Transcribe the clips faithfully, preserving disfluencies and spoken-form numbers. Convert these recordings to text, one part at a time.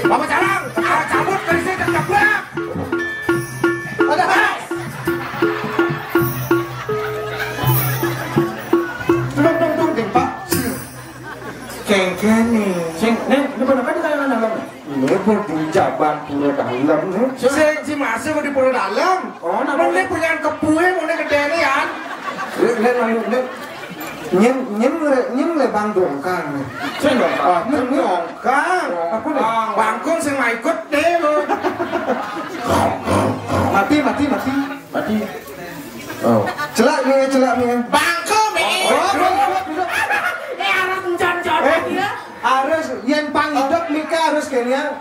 Bapak Calang, ah, cabut dari sini, ceplok. Ada. Tung, tung, tung, ting, Pak. Kéngkén né. Sing, né, né, bener kan kayak anak lo? Né, bodi jaban pura dalem né. Sing, si masih bodi pura dalem. Oh, nah, né punya kepué, mau né gedé né, Yan. Né, né, né. Nyén, nyén, nyén lé Bang Dongkang né. Sing Dongkang. Ah, nyén, nyén. Dongkang. Apa né? Bangkung sing mau ikut deh lo. Mati, mati, mati. Mati. Oh. Celak né, celak né. Bangku, Mik. Oh, duduk, duduk, duduk. Eh, harus mencocok Eh, dia. Harus, yén pang hidup Mik harus kéné.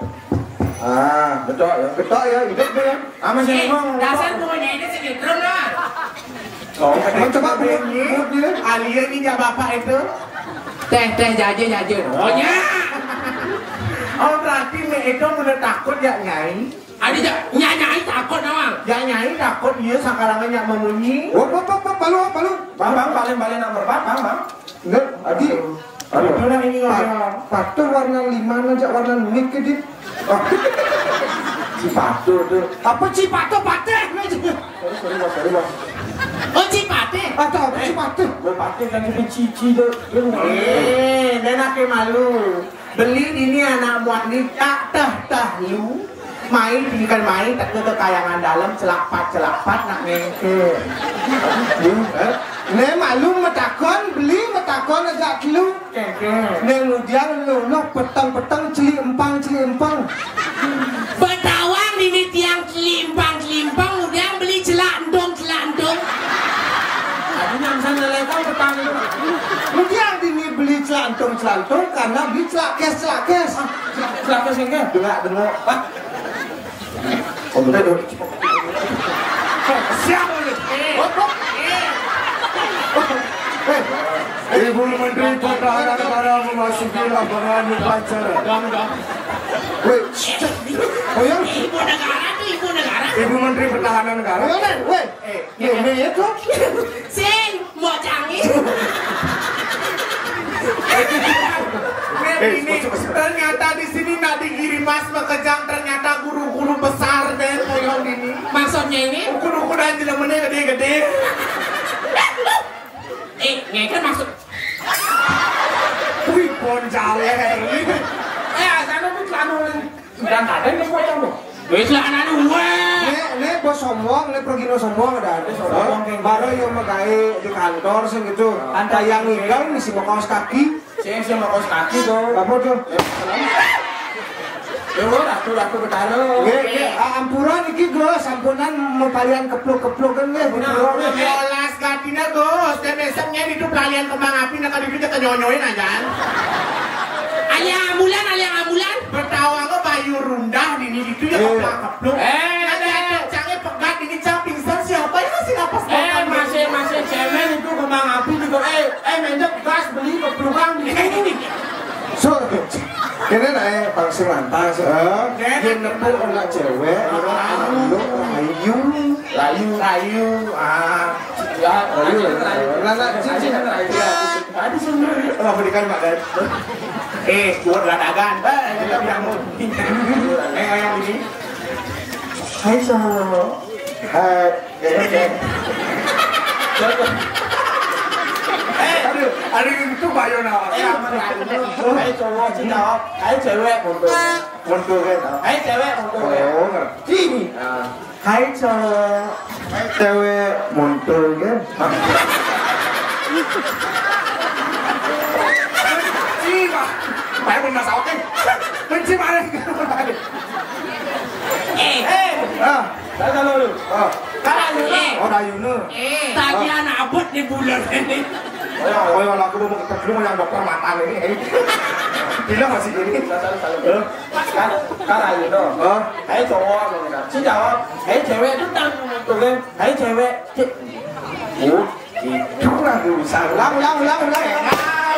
Ah, betul ya. Betul ya, hidup dia. Sama sih Eh, ngomong. Dasar punya ini sih drum lah. Oh, mencoba ini. Alia ini ya bapak itu. Teh, teh, jaje, jaje. Oh, ya. Oh, berarti Mik itu udah takut ya, Nyai? Ada ja, nyanyai takut nawang. Ya nyai takut dia sakarangan nyak memunyi. Wah, wah, wah, wah, palu, palu. Bang, bang, balik, balik nomor empat, bang, bang. Enggak, adi. Aduh. Aduh, nah ini Pa-, ngomong. Patuh warna lima aja warna mik ke dia. Oh. Cipatuh tuh. Apa cipatuh patah? Sorry, sorry, bos, sorry, bos. Oh, cipatih. Atau apa cipatuh? Mau patih kan itu cici tuh. Eh, dan aku malu. Beli ini anak muat ni tak teh teh lu. Main bukan main tak ke kayangan dalam celapat celapat nak ngengke. Né malu metakon, beli metakon aja telu. Né ngudiang lu noh peteng-peteng celi empang celi empang. Betawang ini tiang celi empang celi empang ngudiang beli celak entung celak entung. Tadi nang sana lekong petang itu. Ngudiang dini beli celak entung celak entung karena beli celak kes celak kes. Celak kes yang ke? Dengar dengar. Pak. Oh, betul. Siapa lu? Eh, eh. Ibu Menteri Pertahanan Negara memasuki lapangan upacara. Weh, oh ya? Ibu negara tuh ibu negara. Ibu Menteri Pertahanan Negara. Weh, weh. Eh, Né, né, itu. Sing, mau canggih. Né, ini ternyata di sini nak digiri mas makejang ternyata guru-guru besar deh koyong ini. Maksudnya ini? Ukur-ukuran jelema né gedé-gedé. Eh, ngékén maksud. Wih, pon jaler. Eh, asana tuh celana. Udah ada yang kuat kamu. Wis lah anak dua. Né, né bos sombong, né pergi no sombong ada ada sombong. Baru yang megai di kantor sing gitu. Ada yang ngigal misi mau kaos kaki. Sing sing mau kaos kaki tuh. Apa tuh? Ya udah, ratu ratu betara. Nggih, nggih, ah, ampura niki Gus, sampunan mepalian kepluk-kepluk kan nggih. Nah, ampura, nggih. Yolas gantina Gus, dan besoknya itu pelalian kembang api nak kali itu nyonyoin aja. Alia ambulan, alia ambulan. Betawa kok bayu rundah di ini itu ya Eh. Keplak-kepluk. Eh, Nanti eh. Ada cangnya pegat ini cang pingsan siapa ya masih napas Eh, makan. Masih masih cemen itu kembang api juga. Eh, eh menjek gas beli keplukan di sini. So, kéné nak eh pang sing lantas. Heeh. Yén nepuk anak cewek, lu ayu. Layu. Layu. Ah. Ya, layu. Layu. Anak cincin. Tadi sendiri. Oh, berikan Pak Dan. Eh, kuat lah dagang. Eh, kita bilang mau. Eh, yang ini. Hai, Solo. Hai. Eh, aduh, aduh itu Pak Yona. Eh, apa lagi? Hai cowok, cowok. Hai cewek, mundur. Mundur kan? Hai cewek, mundur. Oh, ngerti. Nah. Hai cowok. Hai cewek, mundur kan? Ih, Pak. Pak, pun masalah. Benci mana? Eh, eh. Ah. Dah, dah, lu. Ah. Dah, dah, lu. Eh. Oh, dah, Yuna. Eh. Tadi anak abot di bulan ini. Oh, ya, oh, ya, aku mau ke rumah yang dokter mata ini. Gila masih gini. Dah, dah, dah, lu. Hah? Kan, kan, ayo, no. Hah? Hai, cowok, no, no. Si jawab, hai, cewek, itu tang, tuh, kan. Hai, cewek. Cek. Oh, itu lagi usaha. Ulang, ulang, ulang, ulang. Eh,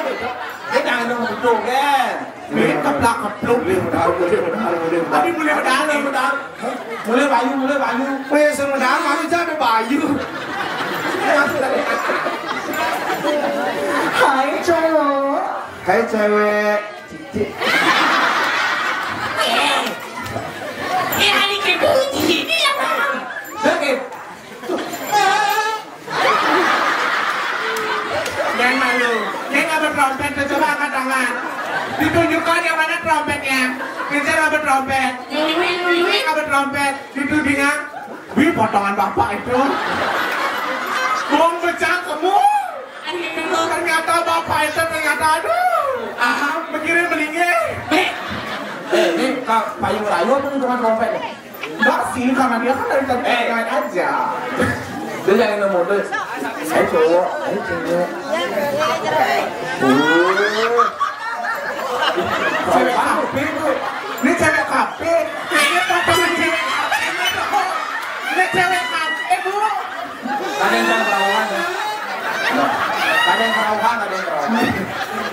dia jangan dong, betul, kan. Ini keplak, kepluk. Boleh, benar, boleh, benar, boleh, benar. Tadi boleh, benar, boleh, benar. Mulai bayu, mulai bayu. Weh, sebenarnya manusia ada bayu. Hai cewek. Cicik. Eh, eh, hari kedua di sini lah, Bang. Oke. Jangan malu. Dia nggak bertrompet tuh, coba angkat tangan. Ditunjukkan yang mana trompetnya. Kita nggak bertrompet. Ini nggak bertrompet. Ditudingnya, wih, potongan bapak itu. Bom pecah semua. Ternyata bapak itu ternyata, aduh. Ah, mikirin melingin. Eh, ini Kak, payung rayu apa nih, bukan trompet nih? Enggak sih, karena dia kan dari tadi Eh. Main aja. Dia jangan nemu tuh. Ayo cowok, ayo cewek. Oh. Cewek kafe tuh. Ini cewek kafe. Ini potongan cewek kafe. Ini cewek kafe, Bu. Ada yang jam perawan ya? Ada yang perawan, ada yang perawan.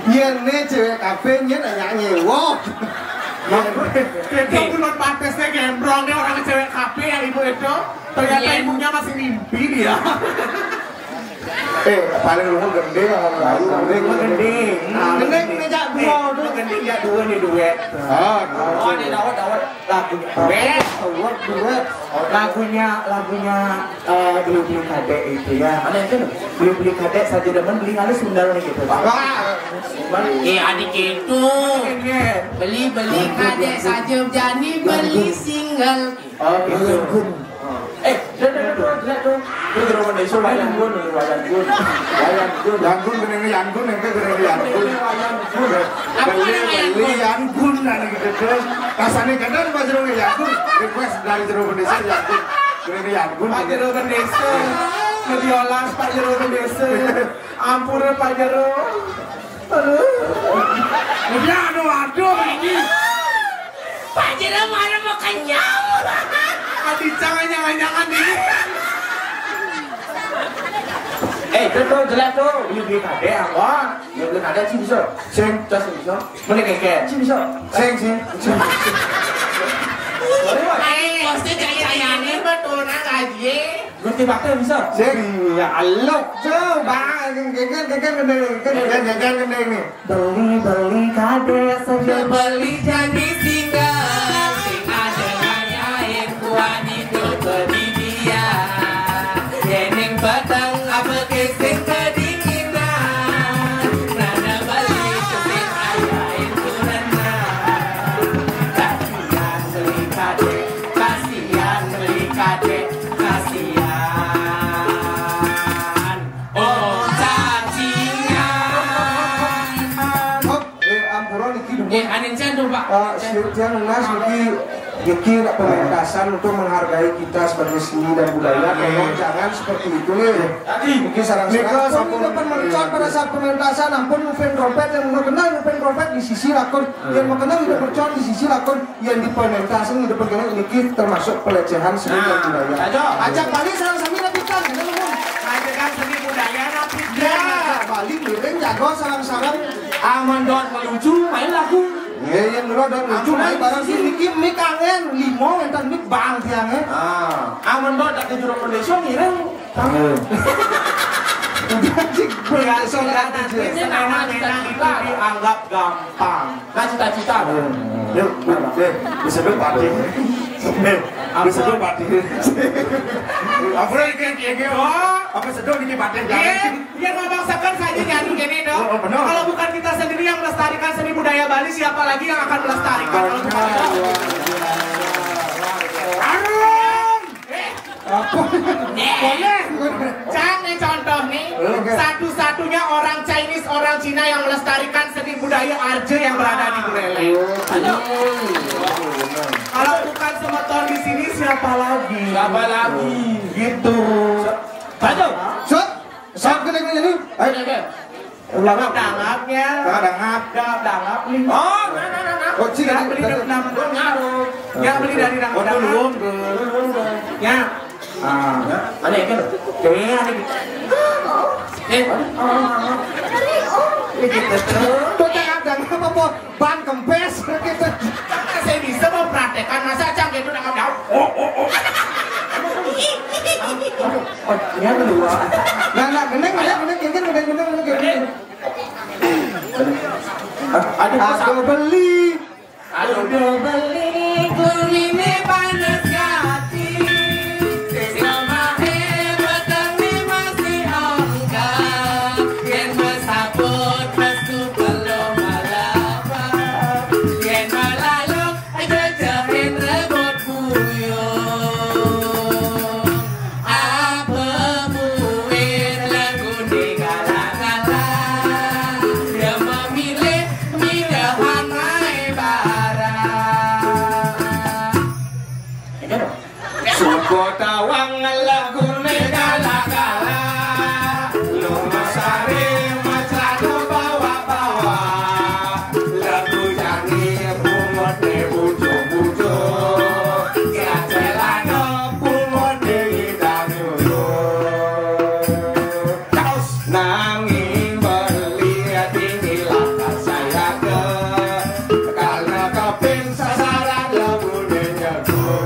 Iya nih cewek kafe, dia nanya nyewa. Itu belum pantasnya gembrong nih orang cewek kafe yang ibu itu. Ternyata Iya. Ibunya masih mimpi dia. Eh, paling lu gending orang lain. Gending. Gending. Gending, gending jak dua tuh. Gending jak dua nih duet. Ah, Oh, ada dawet, dawet. Lagunya. Duet, duet. Lagunya, lagunya eh, beli-beli kadek itu ya. Mana itu? Beli-beli kadek saja demen beli ngalih sundal nih gitu. Wah. Eh, adik itu. Iya. Beli-beli kadek saja jani beli single. Oh, gitu. Eh, dia, dia, dia, dia, dia, dia. Dia Jero Bendesa, Wayan Gun, Wayan Gun. Wayan Gun. Yang Gun, gini, yang Gun, yang gini, yang Gun. Beli, beli, yang Gun, nah, gitu, tuh. Rasanya kadang Pak Jero, yang Gun. Request dari Jero Bendesa, yang Gun. Gini, yang Gun. Pak Jero Bendesa. Lebih olas, Pak Jero Bendesa. Ampun, Pak Jero. Aduh. Udah, aduh, aduh, ini. Pak Jero mana mau kenyang? Adi jangan, jangan, jangan ini. Eh, itu tuh jelek tuh. Beli beli kadek apa? Beli beli kadek sih bisa. Sing, terus bisa. Mana keke? Sih bisa. Sing, sing. Sorry, Pak. Eh, pasti cai-caiannya betul nak aja. Gusti Bakti bisa. Sing, ya Allah, coba. Keke, keke, keke, keke, keke, keke, keke, keke. Beli-beli kadek saja beli jadi singgah. Sing ada nanya kuat itu beli dia. Yeneng petang apa kesing kedinginan. Nana beli kesing ayah itu renang. Kasihan beli kadek, kasihan beli kadek, kasihan. Oh, cacingan. Oh, eh, ampura niki dulu. Eh, anin can tuh, Pak. Eh, si Tian Lunas niki, niki nak pementasan untuk menghargai kita sebagai seni dan budaya. Iya. Tolong jangan seperti itu nih. Tadi. Niki sarang-sarang. Nika sampun depan mercon pada saat pementasan, ampun ngupin trompet, yang mau kenal ngupin trompet di sisi lakon, yang mau kenal udah mercon di sisi lakon. Yang di pementasan itu pengen niki termasuk pelecehan seni dan budaya. Ayo. Ajak balik sareng sami rapikan, kita ngomong. Ajak seni budaya rapikan. Ya, balik miring jago sareng-sareng. Aman dot melucu main lagu. Iya, iya, dulu dot lucu main bareng sih niki mik kangen, limo enten mik bang tiangnya. Ah, aman dot tak jero Indonesia ngiring. Kangen. Udah cik, biasa nanti senang-senang itu dianggap gampang. Nah, cita-cita. Yuk, yuk, yuk. Bisa dong, Pak. Eh, bisa dong, Pak. Apa lagi yang kayak gini? Oh, apa sedang ini, Pak? Iya, iya, ngomong sekan saja nyanyi gini dong. Oh, benar. Kalau bukan kita sendiri yang melestarikan seni budaya Bali, siapa lagi yang akan melestarikan kalau bukan kita? Aduh. Eh, Apa? Boleh. Cang nih contoh nih, oke. Satu-satunya orang Chinese, orang Cina yang melestarikan seni budaya Arjo yang berada di Buleleng. Halo. Kalau bukan semeton di sini siapa lagi? Siapa lagi? Gitu. Satu. Satu. Satu kena ini. Ayo. Oke, oke. Ulang. Dangapnya. Tengah dangap. Dangap, dangap nih. Oh, nah, nah, nah, nah. Oh, cik, ya, beli dari enam puluh. Ya, beli dari enam puluh. Oh, dulu. Ya. Ah, ya. Ada yang gitu. Eh, ada gitu. Eh, oh, oh, oh. Ini gitu tuh. Tuh, dangap, dangap apa? Ban kempes gitu. Saya bisa mau praktekan, masa cang gitu nangkap daun. Oh, oh, oh. Oh, ini ada dua. Nah, nah, gendeng, gendeng, gendeng, gendeng, gendeng, gendeng, gendeng. Aduh beli. Aduh beli. Gurine panas ati. Sing lemah hebat tapi masih ongkah. Yen mesabut mestu belum malapa. Yen melaluk jejehin rebut buyung. Apa buin lagu ni gala-gala. Dia memilih midahan rai barang. Suko tawang lagu ni gala-gala. Lunga sari macana bawa-bawa. Lagu jani pungut ni bucu-bucu. Siacelana pungut ni idang nyusu. Nanging beli tinggi lakar saya ke. Karena keping sasaran lagunya jago.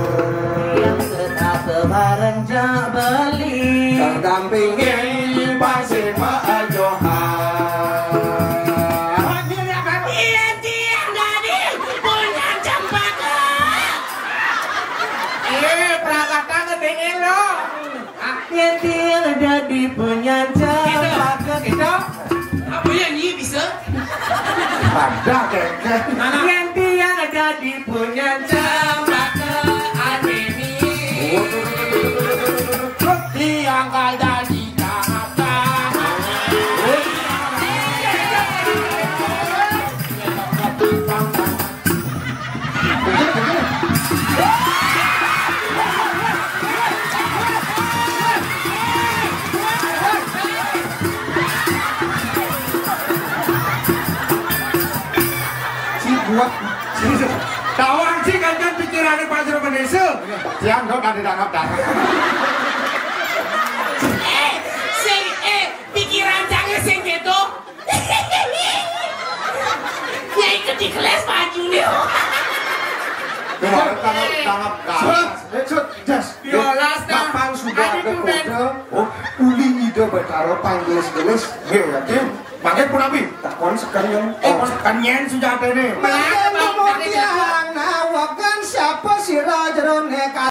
Yang tetap bareng jak beli. Terdampingi pasti Pak Johan. Iya, tiang dadi punya cempaka. Eh, prakata ketingin lo. Yen tiang dadi penyanca, gitu. Apa yang ni bisa? Ada keke. Yen tiang dadi penyanca, maka anemi. Tiang kal dadi kata. Si kuat. Tawang si kan kan pikirane Pak Jero Menesa. Siang dok ada darap darap. Eh, sing eh pikiran jange sing gitu. Ya ikut di kelas baju nih. Kemarin tangap tangap darap. Cut, cut, jas. Yolas, nah. Mapan sudah ada kode. Oh, uli ide betara panggelis-gelis. Nggih, ya, nggih. Mangke punapi? Takon sekenyen. Eh, oh, sekenyen sujatene. Mangke kemudian nawakan siapa sira jerone